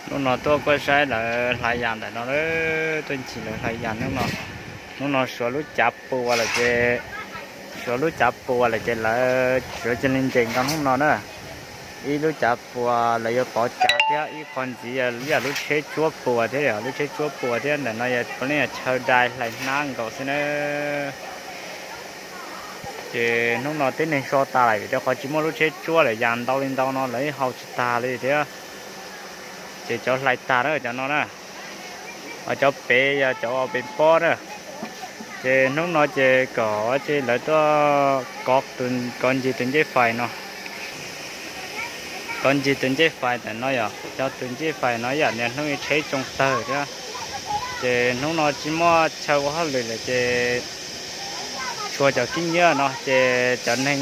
Hnub no tuaj kuaj saib lawv hlais yas ntawm no, tuaj ncig lawv hlais yas hnub no. Hnub no suav lub cav pua lawm ces, suav lub cav pua lawm ces lawv tsuav cia li nres nkaus hnub no na. Ib lub cav pua lawv yuav pov cav thiab ib qho ntxiv yam lub tsheb tsuab pua thiab, yog lub tsheb tsuab pua thiab ntawm no yog puav leej yog chaw dai hlais hnab nkaus xwb na. Ces hnub no tib neeg so tas lawm vim rau qhov tsis muaj lub tsheb tsuab lawm, yas ntau li ntau no lawv hau tsis tag li thiab. Ces cov hlais tag na cov no na, ho cov pem yog cov pem pob na. Ces hnub no ces kom ces lawv tuaj kov, kov ncig tus ncej fais no. Kov ncig tus ncej fais ntawm no yog cov tus ncej fais no yam niag hnub ib tsheb tsoo tawg thiab. Ces hnub no tsis muaj chaw ua hauj lwm lawm ces tshuav cov khib nyiab no ces cov neeg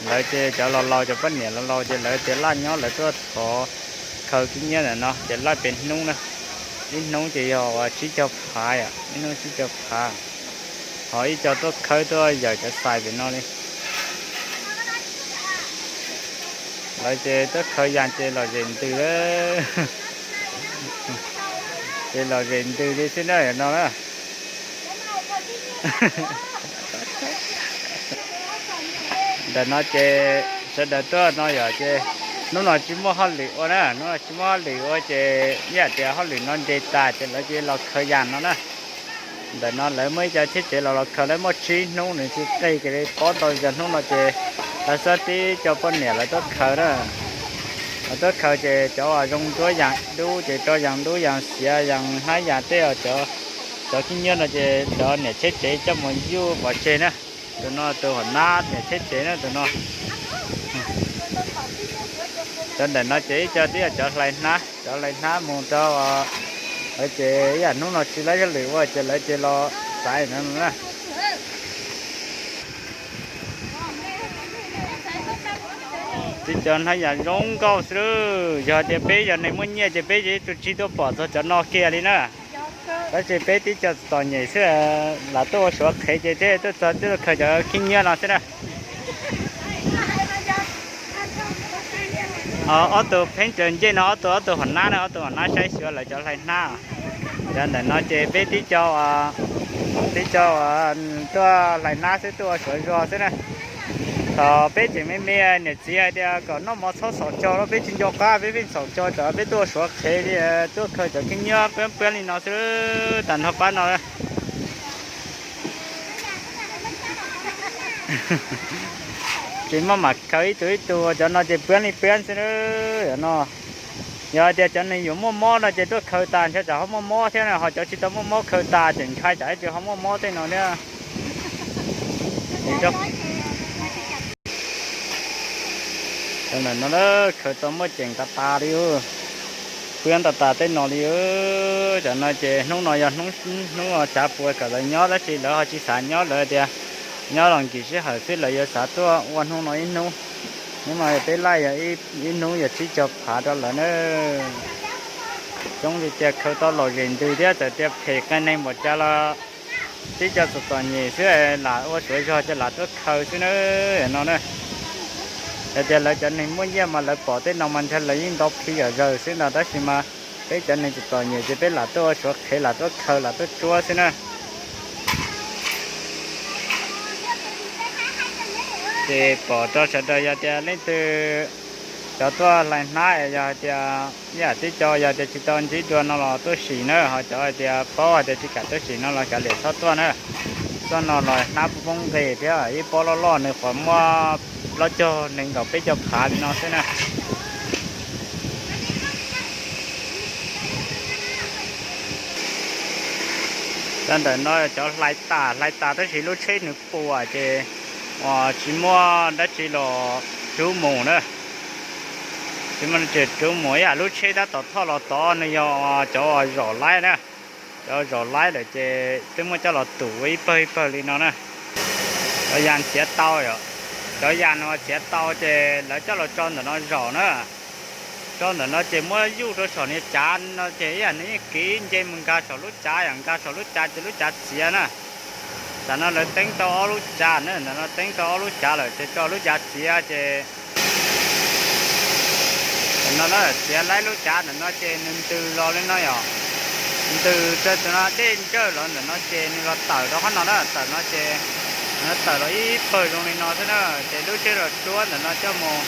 lawv ces cov laus laus cov poj niam laus laus ces lawv tias laj nyob lawv tuaj thov khaws khib nyiab ntawm no ces laj pem hnub na. Ib hnub ces yog uas tsib caug phav, ib hnub tsib caug phav. Ho ib co tuaj khawb tuaj yawm cov xais pem no li. Lawv ces tuaj khaws yas ces lom zem ntws, ces lom zem ntws li xwb na no na. Ntawm no ces sawv daws tuaj no yog ces hnub no tsis muaj hauj lwm ua na, hnub no tsis muaj hauj lwm ua ces ib yam tias hauj lwm no nres tas ces lawv cia li los khaws yas no na. Ntawm no lawv muaj ib co cheb tsev los los khaws, lawv muaj tsib hnub nws thiaj qig, ces li pob ntau zog hnub no ces lawv xab tib co poj niam lawv tuaj khaws na. Lawv tuaj khaws ces cov uas zoo nruab yas dub ces rau yas dub yas xiav yas hnab yas tej, cov khib nyiab no ces cov niam cheb tsev coj mus yuj pov tseg na. Tus no tus hom nab niam cheb tsev na tus no. Cov ntawm no ces ib co twb yog cov hlais hnab, cov hlais hnab mus rau, lawv ces ib yam hnub no tsis muaj hauj lwm ua ces lawv ces los xaiv no na. Tib co hnab yas zoo nkauj xwb. Yog tias peb yog neeg muaj nyiaj ces peb yeej tsis tuaj pom txog cov no kiag li na. Tab sis peb tib co txom nyem xwb, lam tuaj ua suav qhev ces thiaj tuaj txog tuaj khaws cov khib nyiab no xwb na. Ob tug pheeb caws ncej no ob tug, ob tug hom nab na, ob tug hom nab saib xyuas lawv cov hlais hnab. Cov ntawm no ces peb tib co, tib co tuaj hlais hnab xwb, tuaj ua suav zog xwb na. Thaum peb tseem me me niam txiv hais tias kom noj mov txhob xaum cog los peb tsis nco qab, peb pheej xaum cog, tam peb tuaj ua suav qhev li, tuaj khaws cov khib nyiab pab pab li no xwb, tag nrho pab no. Tsis muaj mam khaws ib tug ib tug, cov no ces pab li pab xwb na. Yog no, yog hais tias cov neeg yuav muaj mob no ces tuaj khaws tas ntshe tsam ho muaj mob thiab na, ho cov tsis tau muaj mob khaws tas tseem ntshai tsam ib tsis ho muaj mob tej no thiab. Cov ntawm no khaws tau muaj ceem tas tas li, pab tas tas tej no li. Cov no ces hnub no yog hnub tsav puas kom lawv nyob, tab sis lawv ho tsis xav nyob, lawv tias nyob los nkim sij hawm xwb, lawv yuav xav tuaj ua hnub no ib hnub. Hnub no yog peb laij yog ib hnub yog tsib caug phav rau lawv na. Coob li tias khaws tau lom zem ntws thiab, txawm tias phem qias neeg npaum cas los tib co txom txom nyem xwb, lam ua suav zog ces lam tuaj khaws xwb na no na. Yog tias lawv cov neeg muaj nyiaj mas lawv pom tej no mas ntshe lawv yeej nto plhi zom zaws xwb ntag, tab sis mas peb cov neeg txom txom nyem ces peb lam tuaj ua suav qhev, lam tuaj khaws, lam tuaj tsuab xwb na. Ces pom rau sawv daws yog tias leej twg cov tuaj hlais hnab, yog hais tias ib yam tib co yog tias tsis tau ntsib dua no los tuaj sim na, ho cov hais tias paub hais tias tsis kam tuaj sim no los kav liam txhob tuaj na. Txoj no los hnab poob nqis thiab, ib pob loj loj nws qhuav muaj plaub caug nees nkaum peb caug phav li no xwb na. Cov ntawm no cov hlais tas, hlais tas tab sis lub tsheb nws puas ces tsis muaj dab tsi los rub mus na. Tsis muaj dab tsi rub mus, ib yam lub tsheb tab tom thauj los tod nws yog cov uas zaum laib na. Cov zaum laib lawm ces twb muab coj los tum ua ib pawg ib pawg li no na. Cov yas txiav tau, cov yas uas txiav tau ces lawv coj los tso ntawm no zaum na. Tso ntawm no ces muab yuj rau saum niag cav no ces ib yam nws yeej kiv nce mus nkag saum lub cav, yam nkag saum lub cav ces lub cav txiav na. Tam no lawv teeb tau ob lub cav na, ntawm no teeb tau ob lub cav lawm ces tso lub cav txiav ces No na, txiav laib lub cav ntawm no ces nws ntws los li no yom. Ntws rau tus no dej ntsawj los ntawm no ces nws los tawm rau qhov no na, tawm no ces, no tawm los ib pawg zoo li no xwb na. Ces lub tsheb los tsuab ntawm no coj mus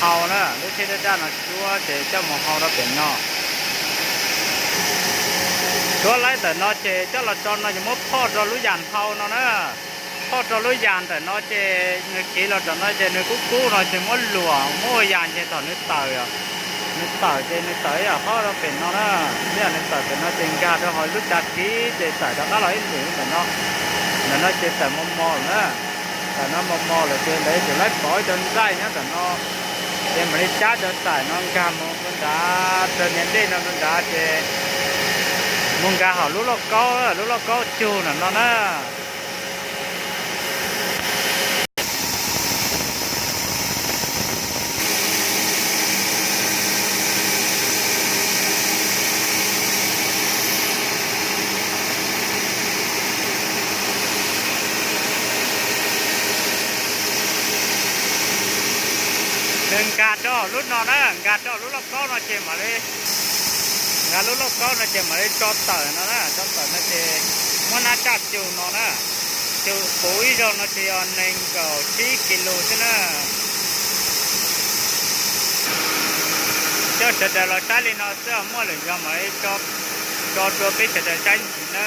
hau na, lub tsheb daj daj no tsuab ces coj mus hau rau pem no. Tsuab laib ntawm no ces coj los tso no ces muab phoj rau lub yas hau no na. Phoj rau lub yas ntawm no ces nws khiv los tom no ces nws kub kub no ces muab luam muab ua yas ces thaum nws tawm, nws tawm ces nws tawm ib yam qhov rau pem no na. Ib yam nws tawm pem no ces nkag rau hauv lub cav khiv ces tawm rov qab los ib lwm ntawm no. Ntawm no ces tawm mos mos lawm na. Tawm no mos mos lawm ces lawv yuav tsum laib pov ib cov ntxaij nyob ntawm no, ces mam li cab cov taim no nkag mus rau nrad, raws niam dej no rau nrad ces mus nkag hauv lub lauj kaub, lub lauj kaub cug ntawm no na. Nws nkag rau lub no na, nkag rau lub lauj kaub no ces mam li, nkag lub lauj kaub no ces mam li tso tawm no na, tso tawm no ces muab nab tsaj cug no na. Cug puv ib zaug no ces yog nees nkaum tsib kis lus xwb na. Coj sawv daws los saib li no xwb, muaj lwm zaus mam li tso rau peb sawv daws saib ntxiv na.